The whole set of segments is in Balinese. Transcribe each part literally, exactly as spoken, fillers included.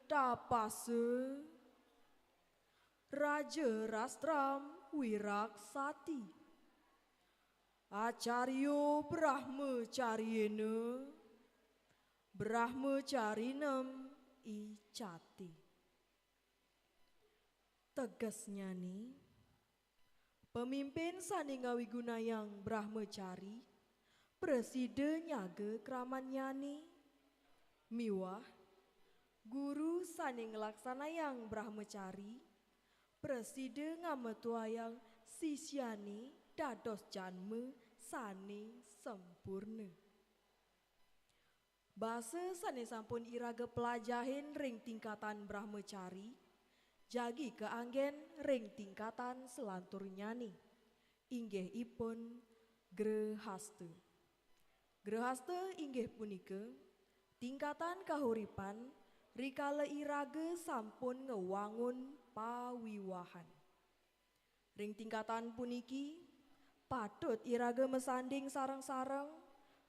Tapase Raja Rastram Wiraksati. Acarya Brahmacaryena Brahmacarinem icati. Tegesnyane, pemimpin sane ngawigunayang brahmacari prasida nyaga kramannyane, miwah guru sane nglaksanayang brahmacari prasida ngametuayang sisyane dados janma sane sampurna. Basa sane sampun iraga pelajahin ring tingkatan brahmacari, jagi kaanggen ring tingkatan selanturnyane, inggih ipun grehasta. Grehasta inggih punika tingkatan kahuripan rikala iraga sampun ngwangun pawiwahan. Ring tingkatan puniki, patut iraga masanding sareng-sareng,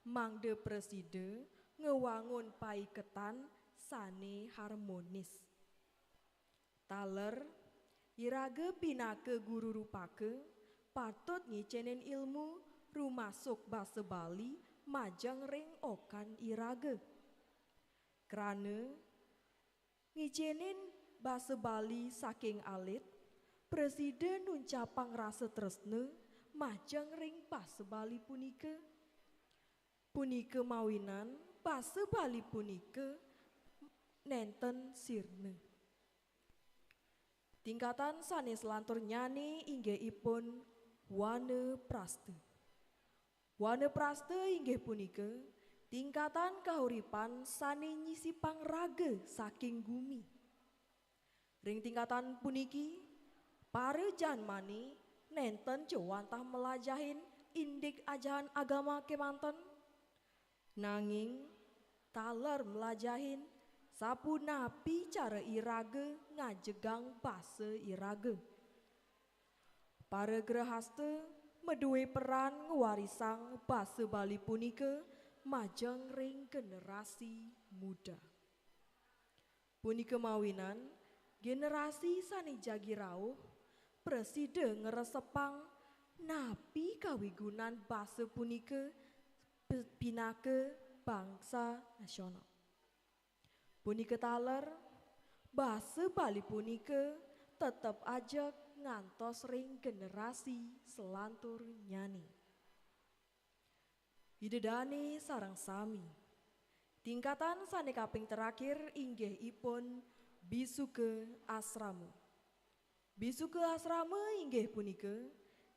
mangda prasida ngwangun paiketan sane harmonis. Taler, iraga pinaka guru rupaka patut ngicenin ilmu rumasuk basa Bali majeng ring okan iraga. Krana ngicenin basa Bali saking alit, prasida nuncapang rasa tresna majeng ring basa Bali punika. Punika mawinan basa Bali punika nenten sirna. Tingkatan sane selanturnyane inggih ipun wanaprasta. Wanaprasta inggih punika tingkatan kahuripan sane nyisipang raga saking gumi. Ring tingkatan puniki, para janmane nenten ja wantah mlajahin indik ajahan agama kemanten, nanging taler mlajahin sapunapi cara iraga ngajegang basa iraga. Para grahasta madue peran ngwarisang basa Bali punika majeng ring generasi muda. Punika mawinan generasi sane jagi rauh prasida ngresepang napi kawigunan basa punika pinaka bangsa nasional. Punika taler, basa Bali punika tetep ajeg ngantos ring generasi selanturnyane. Ida dane sareng sami. Tingkatan sane kaping terakhir inggih ipun bisuka asrama. Bisuka asrama inggih punika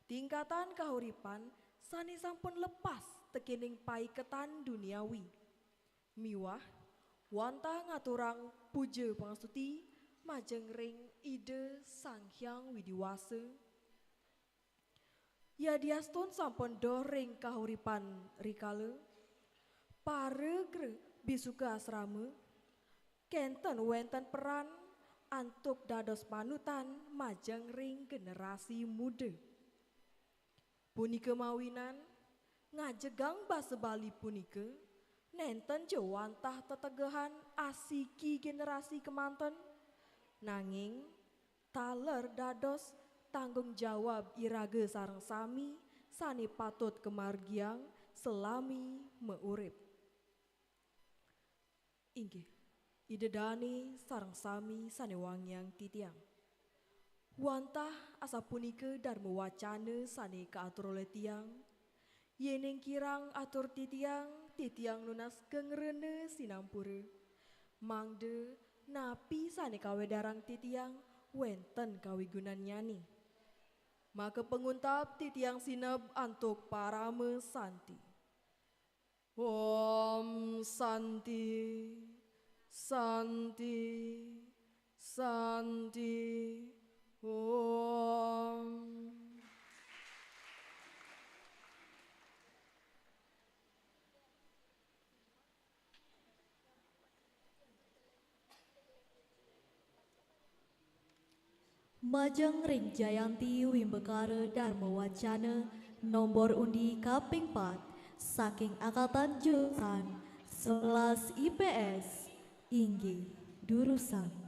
tingkatan kahuripan sane sampun lepas tekening paiketan duniawi. Miwah wantah ngaturang puja pangastuti majeng ring Ida Sang Hyang Widi Wasa. Yadiastun sampun doh ring kahuripan rikala, para gre-, bisuka asrama kenten wenten peran antuk dados panutan majeng ring generasi muda. Punika mawinan, ngajegang basa Bali punika nenten ja wantah tetegehan asiki generasi kemanten, nanging taler dados tanggung jawab iraga sareng sami sane patut kamargiang salami maurip. Inggih, Ida dane sareng sami sane wangiang titiang. Wantah asapunika dharma wacana sane kaatur olih tiang, yening kirang atur titiang, titiang nunas gengrena sinampura. Mangda napi sane kawedarang titiang wenten kawigunannyane. Maka panguntab titiang sineb antuk parama santi. Om Santi, Santi, Santi, Om. Majeng ring Jayanti Wimbakara Dharma Wacana, nombor undi kaping pat, saking angkatan jurusan sebelas I P S, inggih. Durusang.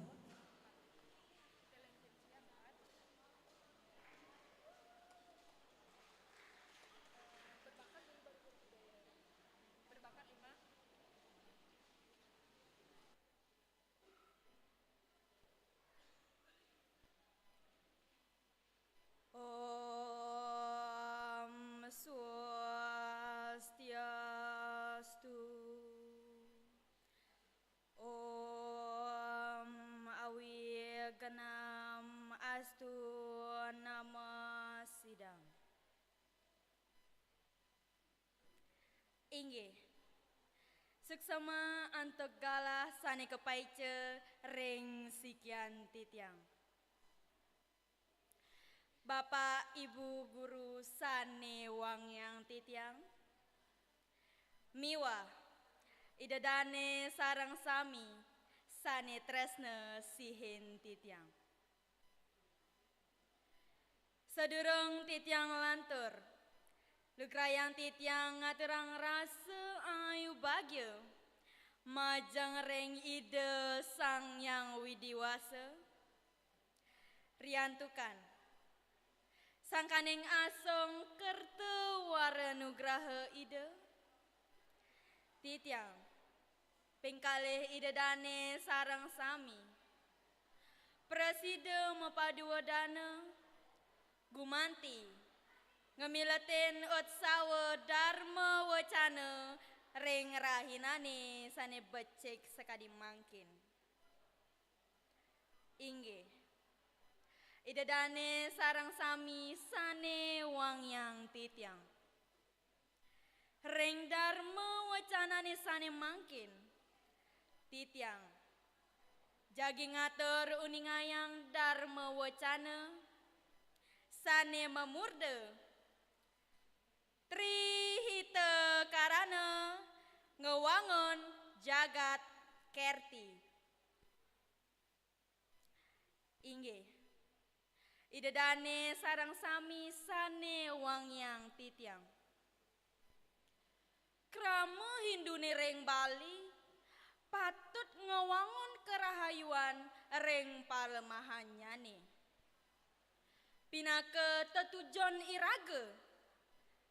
Om Swastiastu. Om Awighnam Astu Namo Siddham. Inggih. Suksma antuk galah sane kapaica ring sikian titiang. Bapak Ibu Guru sane wangiang titiang, miwah Ida Dane sareng sami sane tresna sihin titiang. Sadurung titiang nglantur, lugrayang titiang ngaturang rasa ayu bagia majeng ring Ida Sang Hyang Widi Wasa. Riantukan sangkaning asung kerta wara nugraha Ida, titiang ping kalih Ida Dane sareng sami prasida mapadua dana gumanti ngamiletin utsawa Dharma Wacana ring rahinane sane becik sakadi mangkin. Inggih. Ida Dane sareng sami sane wangiang titiang. Ring Dharma Wacanane sane mangkin, titiang jagi ngatur uningayang Dharma Wacana sane mamurda Tri Hita Karana Ngewangun Jagat Kerti. Inggih. Ida Dane sareng sami sane wangiang titiang. Krama Hindune ring Bali patut ngwangun karahayuan ring palemahannyane. Pinaka tetujon iraga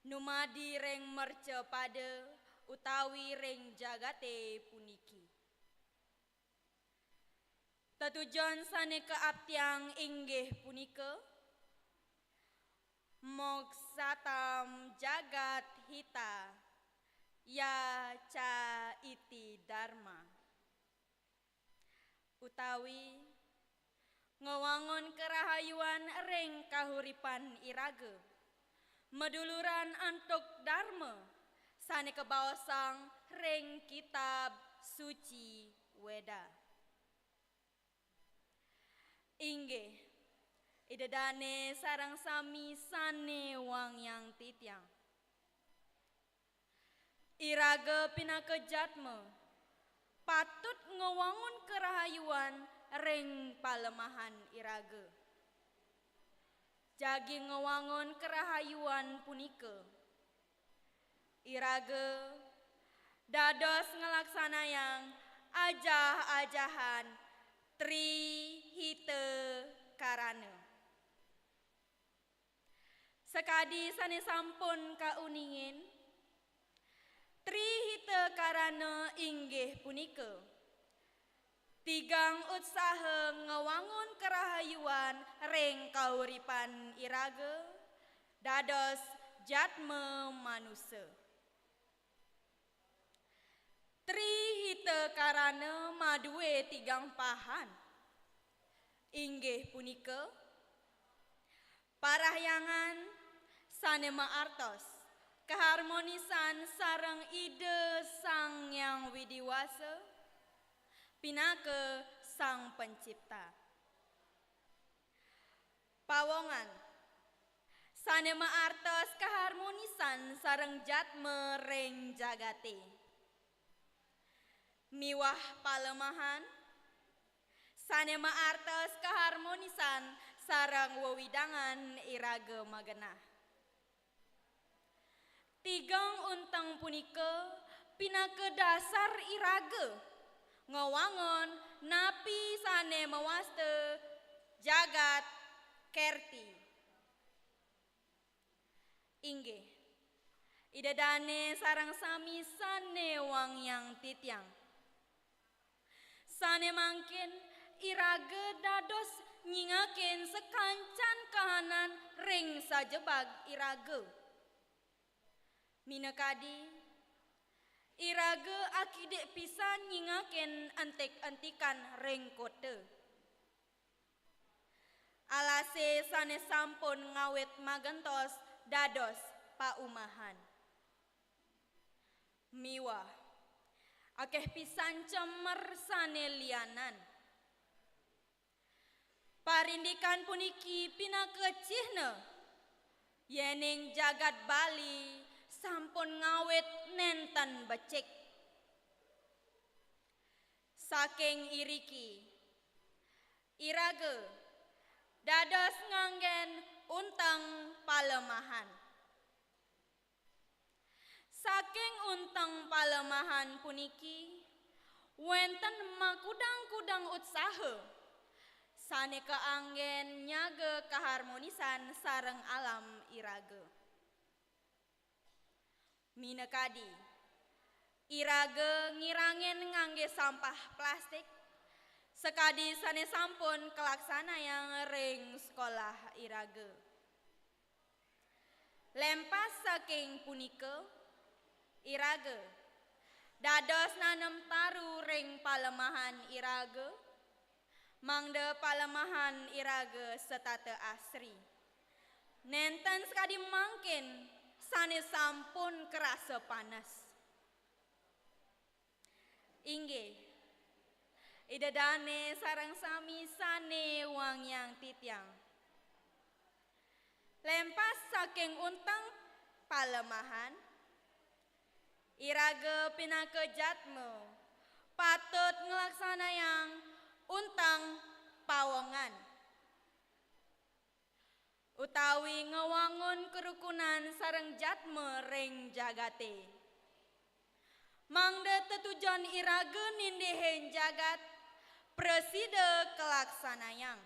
numadi ring mercapada utawi ring jagate puniki. Tetujon sane kaaptiang inggih punika, moksartham jagat hita, ya ca iti dharma. Utawi ngwangun karahayuan ring kahuripan iraga, maduluran antuk dharma sane kabaosang ring kitab suci Weda. Inggih, Ida Dane sareng sami sane wangiang titiang. Iraga pinaka jatma patut ngwangun karahayuan ring palemahan iraga. Jagi ngwangun karahayuan punika, iraga dados nglaksanayang ajah-ajahan Tri Hita Karana. Sakadi sane sampun kauningin, Tri Hita Karana inggih punika tigang utsaha ngwangun karahayuan ring kauripan iraga dados jatma manusa. Tri Hita Karana madue tigang pahan, inggih punika parahyangan sane maartos kaharmonisan sareng Ida Sang Hyang Widi Wasa pinaka Sang Pencipta. Pawongan sane maartos kaharmonisan sareng jatma ring jagate. Miwah palemahan sane maartos kaharmonisan sareng wewidangan iraga magenah. Tigang unteng punika pinaka dasar iraga ngwangun Napi sane mawasta jagat kerti? Inggih, Ida dane sareng sami sane wangiang titiang. Sane mangkin iraga dados nyingakin sakancan kahanan ring sajebag iraga. Minakadi, iraga akidik pisan nyingakin entik-entikan ring kota. Alase sane sampun ngawit magentos dados paumahan. Miwah akeh pisan cemer sane lianan. Parindikan puniki pinaka cihna yening jagat Bali sampun ngawit nenten becik. Saking iriki, iraga dados nganggen unteng palemahan. Saking unteng palemahan puniki, wenten makudang-kudang utsaha sane kaanggen nyaga kaharmonisan sareng alam iraga. Minakadi, iraga ngirangin ngangge sampah plastik sakadi sane sampun kalaksanayang ring sekolah iraga. Lempas saking punika, iraga dados nanem taru ring palemahan iraga, mangda palemahan iraga setata asri. Nenten sakadi mangkin sane sampun karasa panes. Inggih, Ida dane sareng sami sane wangiang titiang. Lempas saking unteng palemahan, iraga pinaka jatma patut nglaksanayang unteng pawongan utawi ngwangun kerukunan sareng jatma ring jagate. Mangda tetujon iraga nindihin jagat prasida kalaksanayang.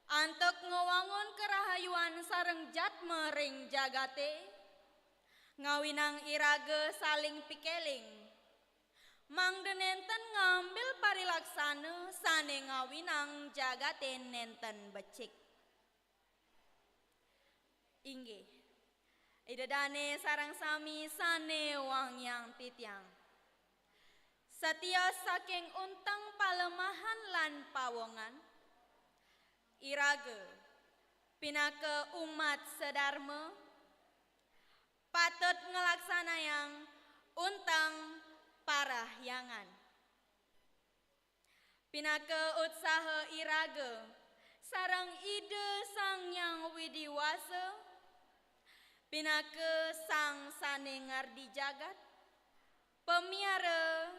Antuk ngwangun karahayuan sareng jatma ring jagate, ngawinang iraga saling pikeling. Mangda nenten ngambil parilaksana sane ngawinang jagate nenten becik. Inggih, Ida dane sareng sami sane wangiang titiang. Satia saking unteng palemahan lan pawongan, iraga pinaka umat sadarma patut nglaksanayang unteng parahyangan. Pinaka utsaha iraga sareng Ida Sang Hyang Widi Wasa, pinaka sang sane ngardi jagat, pamiara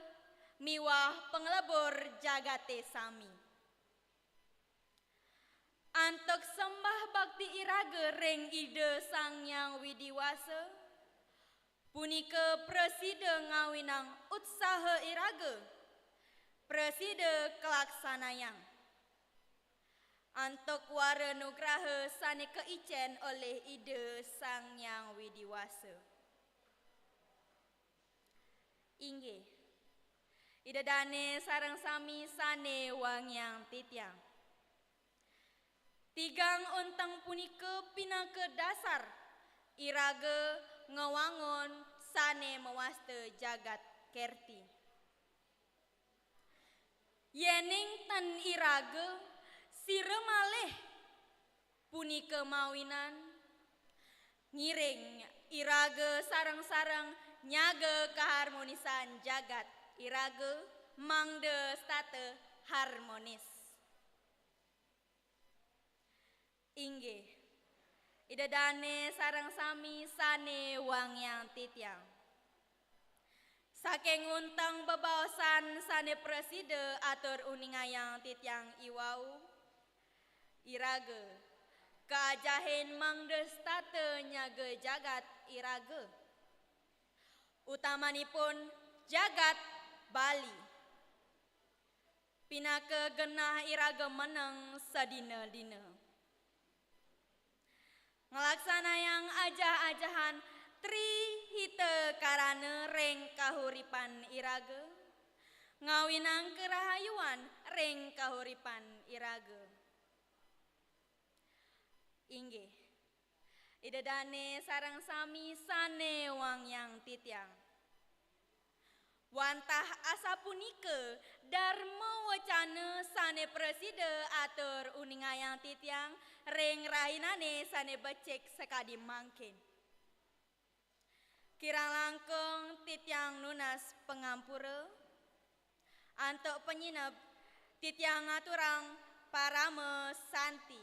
miwah panglebur jagate sami. Antuk sembah bakti iraga ring Ida Sang Hyang Widi Wasa, punika prasida ngawinang utsaha iraga, prasida kalaksanayang. Antuk wara nugraha sane kaicen olih Ida Sang Hyang Widi Wasa. Inggih, Ida dane sareng sami sane wangiang titiang. Tigang unteng punika pinaka dasar iraga ngwangun sane mawasta jagat kerti. Yening ten iraga sira malih punika mawinan ngiring iraga sareng-sareng nyaga kaharmonisan jagat iraga mangda setata harmonis. Inggih, Ida dane sareng sami sane wangiang titiang. Saking unteng bebaosan sane prasida atur uningayang titiang iwau, iraga kaajahin mangda setata nyaga jagat iraga. Utamanipun jagat Bali. Pinaka genah iraga meneng sadina-dina. Nglaksanayang ajah-ajahan Tri Hita Karana ring kahuripan iraga, ngawinang karahayuan ring kahuripan iraga. Inggih, Ida Dane sareng sami sane wangiang titiang. Wantah asapunika darma wacana sane prasida atur uningayang titiang ring rahinane sane becik sakadi mangkin. Kirang langkung titiang nunas pangampura, antuk panyineb titiang ngaturang parama santi.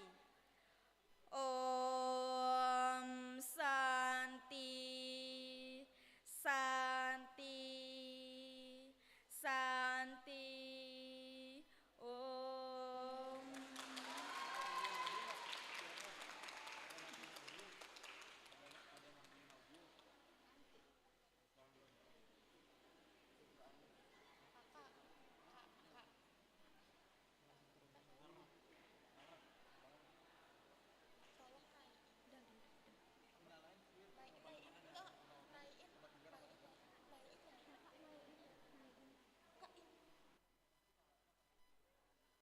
Om